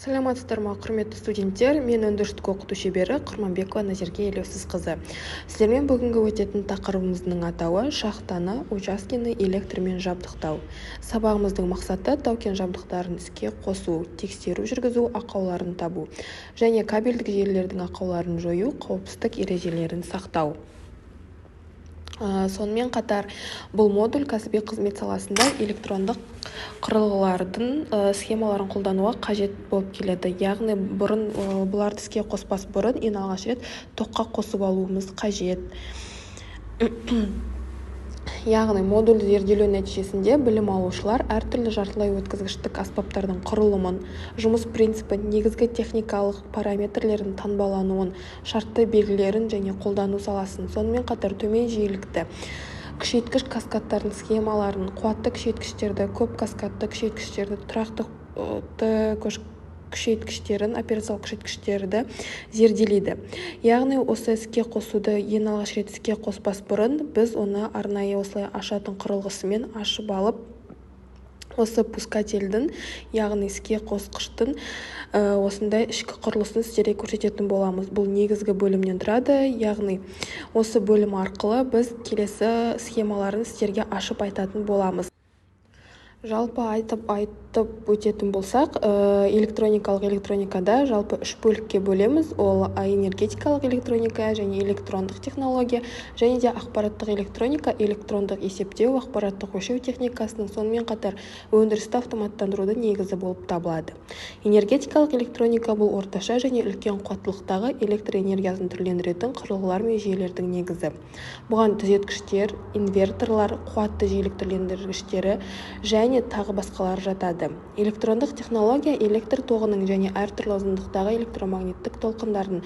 Саламатсыздар ма, құрметті студенттер! Мен өндірістік оқыту шебері Құрманбекова Назерке Елеусізқызы. Сіздермен бүгінгі өтетін тақырыбымыздың атауы: шахтаны, учаскені электрмен жабдықтау. Сабағымыздың мақсаты: тау-кен жабдықтарын іске қосу, тексеру жүргізу, ақауларын табу және кабельдік желілердің ақауларын жою, қауіпсіздік ережелерін сақтау. Сонымен қатар бұл модуль кәсіби қызмет саласында электрондық құрылғылардың схемаларын қолдануға қажет болып келеді. Яғни бұрын бұларды іске қоспас бұрын ең алғаш рет тоққа қосып алуымыз қажет. Яғни модульді зерделеу нәтижесінде білім алушылар әртүрлі жартылай өткізгіштік аспаптардың құрылымын, жұмыс принципін, негізгі техникалық параметрлерін, таңбалануын, шартты белгілерін және қолдану саласын, сонымен қатар төмен жиілікті күшейткіш каскадтардың схемаларын, қуатты күшейткіштерді, көп каскадты күшейткіштерді, тұрақты күшейткіштерін, операциялық күшейткіштерді зерделейді. Яғни осы іске қосуды ең алғаш рет іске қоспас бұрын біз оны арнайы осылай ашатын құрылғысымен ашып алып, осы пускательдің, яғни іске қосқыштың осындай ішкі құрылысын сіздерге көрсететін боламыз. Бұл негізгі бөлімнен тұрады, яғни осы бөлім арқылы біз келесі схемаларын сіздерге ашып айтатын боламыз. Жалпы айтып өтетін болсақ, электроникалық электроникада жалпы үш бөлікке бөлеміз. Ол энергетикалық электроника және электрондық технология және де ақпараттық электроника. Электрондық есептеу, ақпараттық өлшеу техникасының, сонымен қатар өндірісті автоматтандырудың негізі болып табылады. Энергетикалық электроника: бұл орташа және үлкен қуаттылықтағы электр энергиясын түрлендіретін құрылғылар мен жүйелердің негізі. Бұған түзеткіштер, инверторлар, қуатты жиілік түрлендіргіштері және тағы басқалары жатады. Электрондық технология: электр тоғының және әртүрлі ұзындықтағы электромагниттік толқындардың,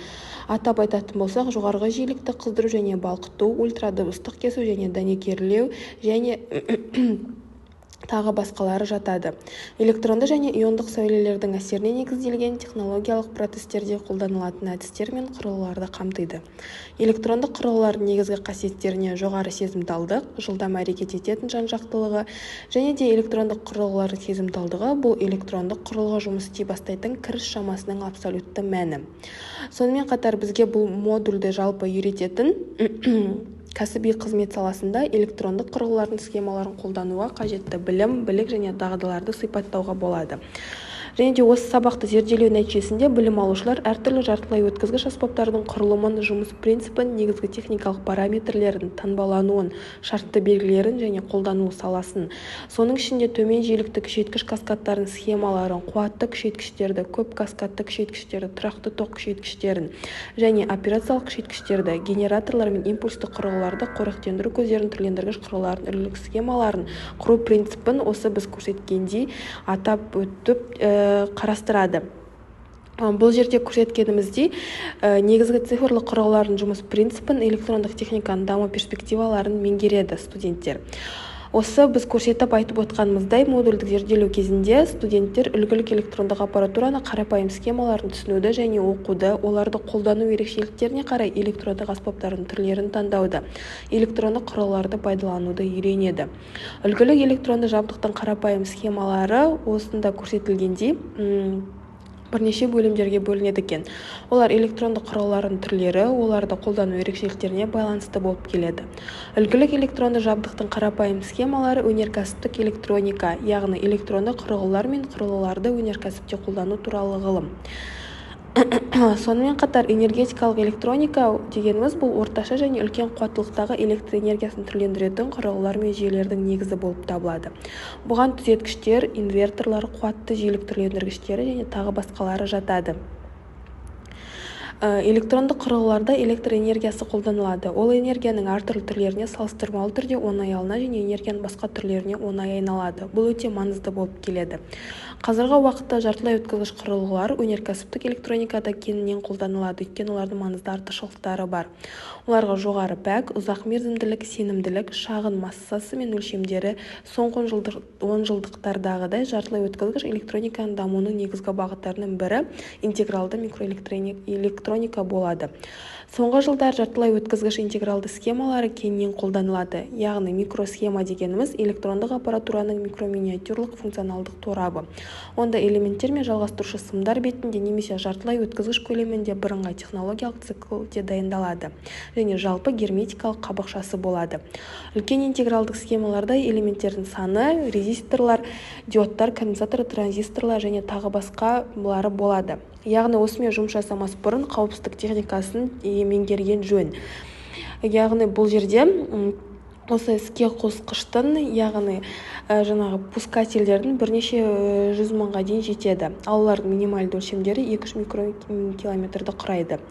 атап айтатын болсақ, жоғарғы жиілікті қыздыру және балқыту, ультрадыбыстық кесу және дәнекерлеу және тағы басқалары жатады. Электронды және иондық сәулелердің әсеріне негізделген технологиялық процестерде қолданылатын әдістер мен құрылғыларды қамтиды. Электрондық құрылғылардың негізгі қасиеттеріне жоғары сезімталдық, жылдам әрекет ететін жан-жақтылығы және де электрондық құрылғылардың сезімталдығы: бұл электрондық құрылғы жұмыс істей бастайтын кіріс шамасының абсолютті мәні. Сонымен қатар бізге бұл модульді жалпы үйрететін кәсіби қызмет саласында электрондық құрылғылардың схемаларын қолдануға қажетті білім, білік және дағдыларды сипаттауға болады. Және де осы сабақты зерделеу нәтижесінде білім алушылар әртүрлі жартылай өткізгіш аспаптардың құрылымын, жұмыс принципін, негізгі техникалық параметрлерін, таңбалануын, шартты белгілерін және қолданылу саласын, соның ішінде төмен жиілікті күшейткіш каскадтардың схемаларын, қуатты күшейткіштерді, көп каскадты күшейткіштерді, тұрақты ток күшейткіштерін және операциялық күшейткіштерді, генераторлар мен импульсті құрылғыларды, қоректендіру көздерін, түрлендіргіш құрылғылардың үлгілік схемаларын құру принципін осы біз көрсеткендей атап өтіп қарастырады. Бұл жерде көрсеткеніміздей, негізгі цифрлық құрылғылардың жұмыс принципін, электрондық техниканың даму перспективаларын меңгереді студенттер. Осы біз көрсетіп айтып отқанымыздай, модульдік зерделеу кезінде студенттер үлгілік электрондық аппаратураны қарапайым схемаларын түсінуді және оқуды, оларды қолдану ерекшеліктеріне қарай электрондық аспаптардың түрлерін таңдауды, электрондық құрылғыларды пайдалануды үйренеді. Үлгілік электронды жабдықтың қарапайым схемалары осында көрсетілгендей бірнеше бөлімдерге бөлінеді екен. Олар электрондық құрылғылардың түрлері, оларды қолдану ерекшеліктеріне байланысты болып келеді. Үлгілік электронды жабдықтың қарапайым схемалары: өнеркәсіптік электроника, яғни электронды құрылғылар мен құрылғыларды өнеркәсіпте қолдану туралы ғылым. Сонымен қатар энергетикалық электроника дегеніміз: бұл орташа және үлкен қуаттылықтағы электр энергиясын түрлендіретін құрылғылар мен жүйелердің негізі болып табылады. Бұған түзеткіштер, инверторлар, қуатты жиілік түрлендіргіштері және тағы басқалары жатады. Электрондық құрылғыларда электр энергиясы қолданылады. Ол энергияның әртүрлі түрлеріне салыстырмалы түрде оңай алынады және энергияның басқа түрлеріне оңай айналады. Бұл өте маңызды болып келеді. Қазіргі уақытта жартылай өткізгіш құрылғылар өнеркәсіптік электроникада кеңінен қолданылады, өйткені олардың маңызды артықшылықтары бар. Оларға жоғары пәк, ұзақ мерзімділік, сенімділік, шағын массасы мен өлшемдері. Соңғы онжылдықтардағыдай жартылай өткізгіш электрониканың дамуының негізгі бағыттарының бірі интегралды микроэлектроника болады. Соңғы жылдары жартылай өткізгіш интегралды схемалары кеңінен қолданылады. Яғни микросхема дегеніміз электрондық аппаратураның микроминиатюрлық функционалдық торабы. Онда элементтер мен жалғастырушы сымдар бетінде немесе жартылай өткізгіш көлемінде бірыңғай технологиялық циклде дайындалады және жалпы герметикалық қабықшасы болады. Үлкен интегралдық схемаларда элементтердің саны резисторлар, диодтар, конденсатор, транзисторлар және тағы басқалары болады. Яғни осымен жұмыс жасамас бұрын қауіпсіздік техникасын меңгерген жөн. Яғни бұл жерде осы іске қосқыштың, яғни жаңағы пускательдердің бірнеше жүз мыңға дейін жетеді. Ал олардың минималды өлшемдері 2-3 микрокилометрді құрайды.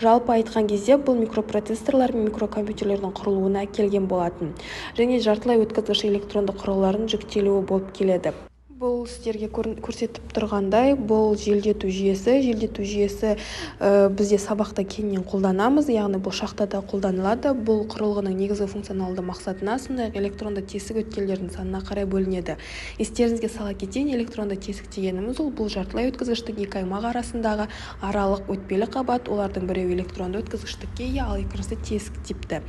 Жалпы айтқан кезде, бұл микропроцессорлар мен микрокомпьютерлердің құрылуына әкелген болатын және жартылай өткізгіш электронды құрылғылардың жүктелуі болып келеді. Бұл сіздерге көрсетіп тұрғандай, бұл желдету жүйесі. Желдету жүйесі бізде сабақта кеңінен қолданамыз, яғни бұл шахтада қолданылады. Бұл құрылғының негізгі функционалды мақсатына, сондай-ақ электронды тесік өткелдердің санына қарай бөлінеді. Естеріңізге сала кетейін, электронды тесік дегеніміз ол бұл жартылай өткізгіштің екі аймағы арасындағы аралық өтпелі қабат. Олардың біреуі электронды өткізгіштікке ие, ал екіншісі тесік типті.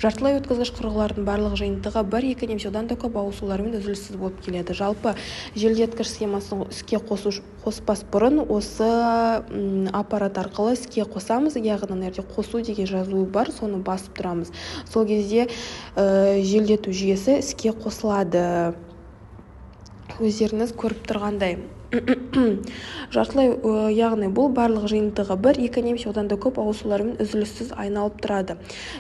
Жартылай өткізгіш құрылғылардың барлық жиынтығы бір, екі немесе одан да көп ауысулармен үзіліссіз болып келеді. Жалпы желдеткіш схемасын іске қоспас бұрын осы аппарат арқылы іске қосамыз, яғни мына жерде «қосу» деген жазуы бар, соны басып тұрамыз. Сол кезде желдету жүйесі іске қосылады. Өздеріңіз көріп тұрғандай, жартылай, яғни бұл барлық жиынтығы бір, екі немесе одан да көп ауысулармен үзіліссіз айналып тұрады.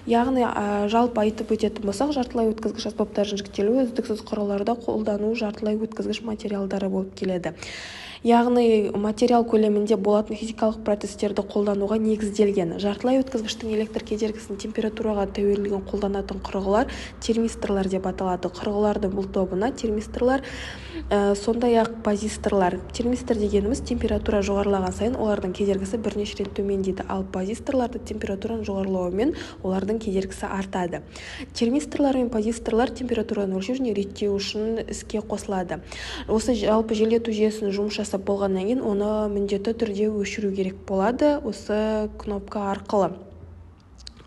Яғни жалпы айтып өтетін болсақ, жартылай өткізгіш аспаптардың жіктелуі үздіксіз құрылғыларда қолдану жартылай өткізгіш материалдары болып келеді. Яғни материал көлемінде болатын физикалық процестерді қолдануға негізделген. Жартылай өткізгіштің электр кедергісінің температураға тәуелділігін қолданатын құрылғылар термисторлар деп аталады. Құрылғылардың бұл тобына термисторлар, сондай-ақ позисторлар. Термистор дегеніміз температура жоғарылаған сайын олардың кедергісі бірнеше рет төмендейді, ал позисторларды температураның жоғарылауымен олардың кедергісі артады. Термисторлар мен позисторлар температураны өлшеу және реттеу үшін іске қосылады. Осы жалпы желдету жүйесінің жұмыс жасап болғаннан кейін оны міндетті түрде өшіру керек болады осы кнопка арқылы.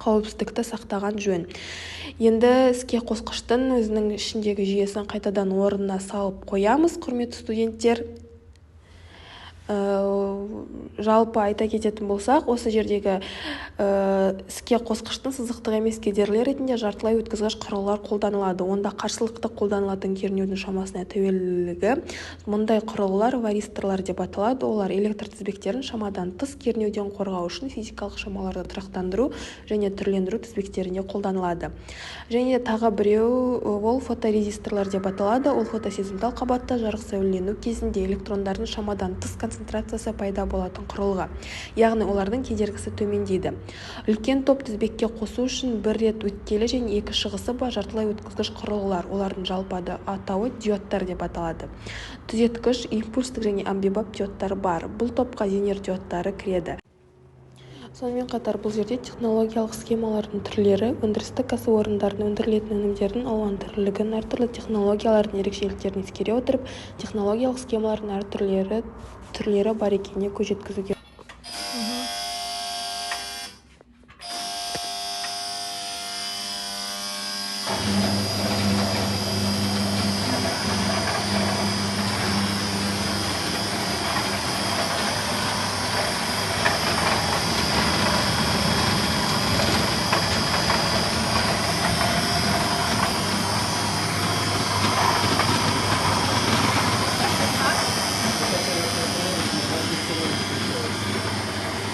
Қауіпсіздікті сақтаған жөн. Енді іске қосқыштың өзінің ішіндегі жүйесін қайтадан орнына салып қоямыз, құрметті студенттер. Жалпы айта кететін болсақ, осы жердегі іске қосқыштың сызықтық емес кедергілер ретінде жартылай өткізгіш құрылғылар қолданылады. Онда қарсылықты қолданылатын кернеудің шамасына тәуелділігі. Мұндай құрылғылар варисторлар деп аталады. Олар электр тізбектерін шамадан тыс кернеуден қорғау үшін физикалық шамаларды тұрақтандыру және түрлендіру тізбектерінде қолданылады. Және тағы біреу, ол фоторезисторлар деп аталады. Ол фотосезімтал қабатта жарық сәулелену кезінде электрондардың шамадан тыс концентрациясы пайда болатын құрылғы, яғни олардың кедергісі төмендейді. Үлкен топ тізбекке қосу үшін бір рет өткелі және екі шығысы бар жартылай өткізгіш құрылғылар. Олардың жалпы атауы диодтар деп аталады. Түзеткіш, импульстік және әмбебап диодтар бар. Бұл топқа зенер диодтары кіреді. Сонымен қатар бұл жерде технологиялық схемалардың түрлері өндірістік кәсіпорындарда өндірілетін өнімдердің алуан түрлілігін, әртүрлі технологиялардың ерекшеліктерін ескере отырып, технологиялық схемалардың әртүрлі түрлері бар екеніне көз жеткізуге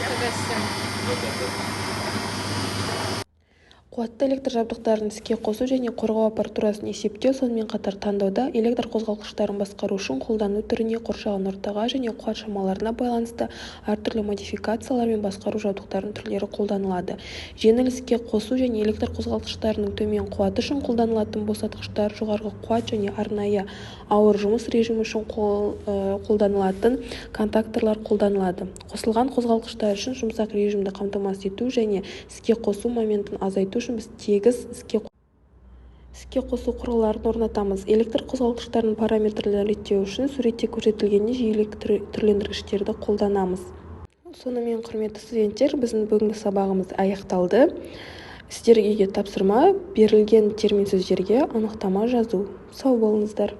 Какая система? Қуатты электр жабдықтарын іске қосу және қорғау аппаратурасын есептеу, сонымен қатар таңдауда электр қозғалтқыштарын басқару үшін қолдану түріне, қоршаған ортаға және қуат шамаларына байланысты әртүрлі модификациялар мен басқару жабдықтарының түрлері қолданылады. Жеңіл іске қосу және электр қозғалтқыштарының төмен қуаты үшін қолданылатын босатқыштар, жоғарғы қуат және арнайы ауыр жұмыс режимі үшін қолданылатын контакторлар қолданылады. Қосылған қозғалтқыштар үшін жұмсақ режимді қамтамасыз ету және іске қосу моментін азайту үшін біз тегіс іске қосу құрылғыларын орнатамыз. Электр қозғалтқыштарының параметрлерін реттеу үшін суретте көрсетілгендей жиілік түрлендіргіштерді қолданамыз. Сонымен, құрметті студенттер, біздің бүгінгі сабағымыз аяқталды. Сіздерге үйге тапсырма: берілген термин сөздерге анықтама жазу. Сау болыңыздар!